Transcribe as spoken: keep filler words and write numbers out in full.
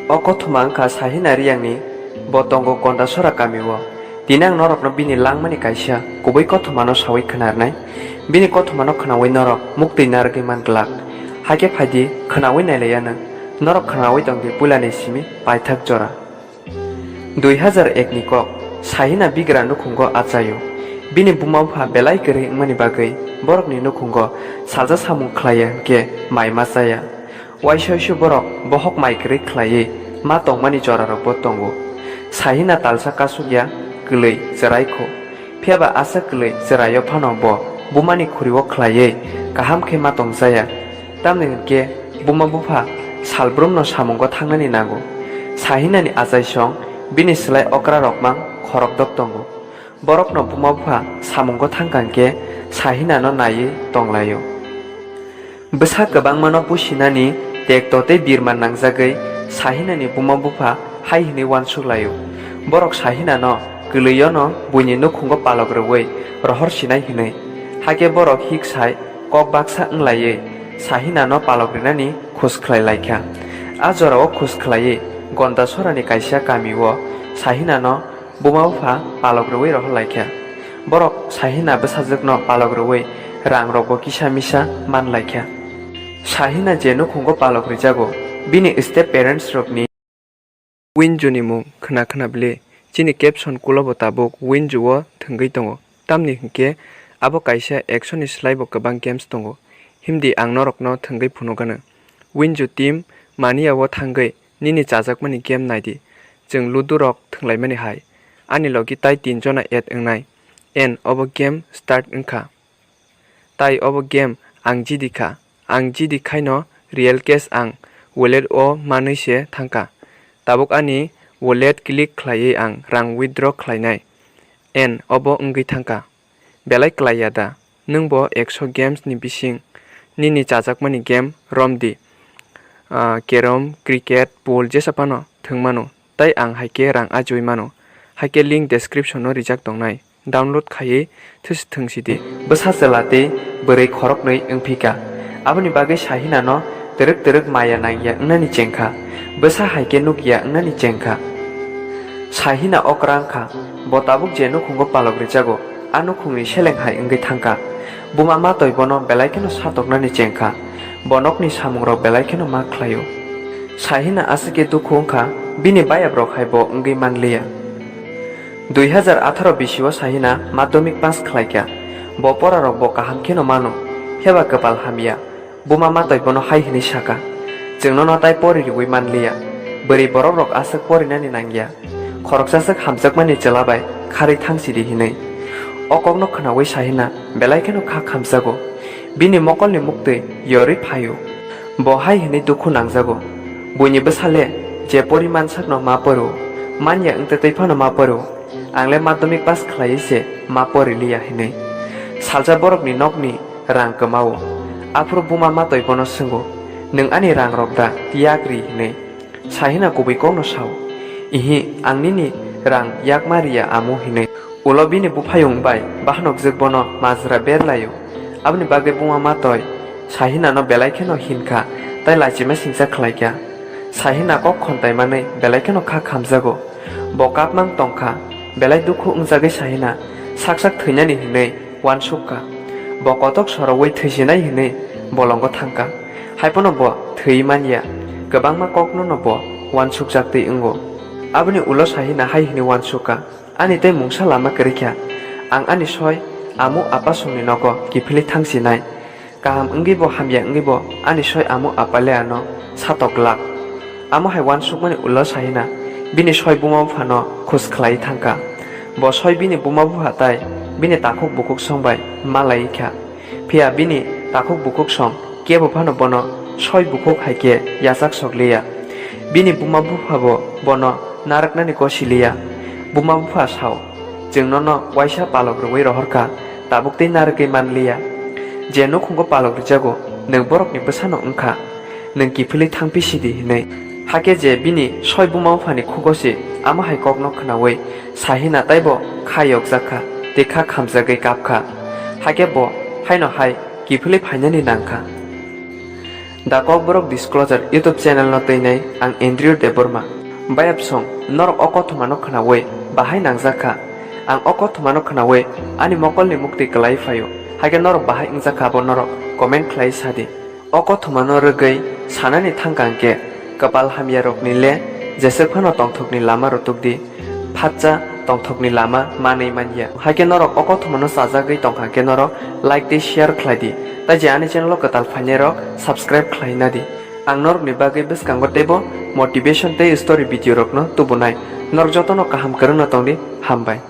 O kothoma wngkha Sahina Riyangni, bo tongo Gondasora kamio. Tini ang norokno bini langmani kaisa kubui kothomano sawi khwnarnai. Bini kothomano khwnawi norok muktwi narwgwi man glak. Hakhe phaidi khwnawi nailaiya nwng. Norok khwnawi tongdi puilani simi paithak jora. Dui hazar ek ni kok, Sahina bigra nukhungo achaio. Bini buma bupha belai kwrwi wngmani bagwi borokni nukhungo salsa samung khlaiya hwnkhe mai ma chaya. Waisa waisa borok bohok mai kwrwi khlaiwi ma tongmani jorarokbo tongo. Sahina talsa kasukya kwlwi chwraikho. Phiyaba aswk kwlwi chwraio phano bo bumani khuriwo khlaiwi kaham khe ma tongchaya. Tamni hwnkhe buma bupha salbrumno samungo thangnani nango. Sahinani achaisong bini slai okrarok mang khorokdok tongo. Borokno buma bupha samungo thangkang khe Sahinano naiwi tonglaio. Bwsa kwbangmano pusinani tekto tei birman nangjagwi Sahinani buma bupha hai hwnwi uansuk laio. Borok Sahinano kwlwiono buini nukhungo palok rwui rohor sinai hwnwi. Hakhe borok hik sai kok baksa wnglaiwi Sahinano palok rinani khus khlai laikha. A jorao khus khlaiwi Gondasorani kaisa kamio Sahinano buma bupha palok rwui rohor laikha. Borok Sahina bwsajwkno palok rwui rangrokbo kisa misa man laikha. Sahina je nukhungo palok rijago, bini step parents rokni. Winju ni mung khna khna bile, chini caption kulobo tabuk Winju o thwngwi tongo. Tamni hwnkhe abo kaisa action ni slaibo kwbang games tongo. Himdi ang norokno thwngwi phunukgano. Winju team mania o thangwi nini chajakmani game naidi. Chwng ludo rok thwnglaimani hai. Ani logi tai tin jona add wngnai. En obo game start wngkha. Tai obo game ang jidi kha. Ang jidi khaino real cash ang wallet o manwi se thangkha. Tabuk ani wallet click khlaiwi ang rang withdraw khlainai. En obo wngwi thangkha. Belai klai ya da? Nwng bo ekso games ni bising nini chajakmani game rom di. Ah, carrom, cricket, pool jesa phano thwng mano. Tai ang hai khe rang ajiui mano. Hai khe link description o rijak tongnai. Download khaiwi thusi thwngsi di. Bwsa chwla tei bwrwi khoroknwi wngphi kha. Aboni bagwi Sahina no twrwk twrwk maya nangya wngnani chengkha. Bwsa hai khe nukya wngnani chengkha. Sahina okra wngkha. Bo tabuk je nukhungo palok rijago, a nukhungni seleng hai wngwi thangkha. Buma matoi bono belai kheno satoknani chengkha. Bo nokni samungrok belai kheno ma khlaio. Sahina aswk khe dukhu wngkha, bini bayabrok hai bo wngwi manliya. Dui hazar atharo bisio Sahina madhyamik pass khlaikha. Bo porarok bo kaham kheno mano, phiyaba kwpal hamya. Buma matoi bono hai hwnwi sakha, "Chwng nono tai pori riui manliya. Bwrwi borokrok aswk porinani nangya. Khoroksaswk hamjakmani chwla bai kharwi thangsidi," hwnwi. O kokno khwnaui Sahina belai kheno kha khamjago. Bini mokolni muktwi yorwi phaio. Bo hai hwnwi dukhu nangjago, "Buini bwsale je poriman sakno ma poro, manya wngtwi twi phano ma poro. Angle madhyamik pass khlaiwi se ma poriliya," hwnwi. Salsa borokni nokni rang kwmao. Aphuru buma matoi bono swngo, "Nwng ani rangrok da yak ri?" hwnwi. Sahina kubui kokno sao, "Ihi, ang nini rang yakma riya amu," hwnwi. Ulo bini buphayung bai bahanokjwk bono majra berlaio. Aboni bagwi buma matoi Sahinano belai kheno hinkha tei lachima singcha khlaikha. Sahina kok khontai manwi belai kheno kha khamjago. Bo kapmang tongkha, belai dukhu wngjagwi Sahina sak sak thwinani hwnwi uansukha. Bo kotok sorowi thwisinai hwnwi bolongo thangkha. Haiphano bo thwi manya, kwbangma koknono bo uansukjaktwi wngo. Aboni ulo Sahina hai hwnwi uansukha, "Ani tei mungsa lama kwrwi kha. Ang ani soi amu apa songni nogo kiphilwi thangsinai. Kaham wngwi bo hamya wngwi bo ani soi amu apa le ano satok glak." Amo hai uansukmani ulo Sahina bini soi buma buphano khus khlaiwi thangkha. Bo soi bini buma bupha tai bini takhuk bukhuk song bai malaiwi kha. Phiya bini takhuk bukhuk song kebo phano bono soi bukhuk hai khe yachak sokliya. Bini buma bupha bo bono narwknani kosiliya. Buma bupha sao, "Chwng nono waisa palok rwui rohorkha, tabuk tei narwgwi manliya. Je nukhungo palok rijago, nwng borokni bwsano wngkha, nwng kiphilwi thangphi sidi," hwnwi. Hakhe je bini soi buma buphani khugo se amo hai kokno khwnaui Sahina taibo kha yokjak kha tei kha khamjagwi kap kha. Hakhe bo haino hai kiphilwi phainani nang kha. The Kokborok Disclosure YouTube channel no twinai ang Andrew Debbarma. Bayapsong, norok o kothoma no khwnawi bahai nangjak kha. Ang o kothoma no khwnawi ani mokol ni mukti kwlai phaio. Haikhe norok bahai wngjak kha abo norok comment khlai sadi. O kothoma no rwgwi sanani thangkha hwnkhe, kwpal hamya rokni le jeswk phano tongthokni lama rwtuk di. Phatsa tongthokni lama manwi manya. Haikhe norok o kothoma no chajagwi tongkha hwnkhe norok like tei share khlai di. Tai je ani channel o kwtal phainai rok subscribe khlai na di. Ang norokni bagwi bwskango teibo motivation tei story video rokno tubunai. Norok jotono kaham kwrwngno tongdi, hambai.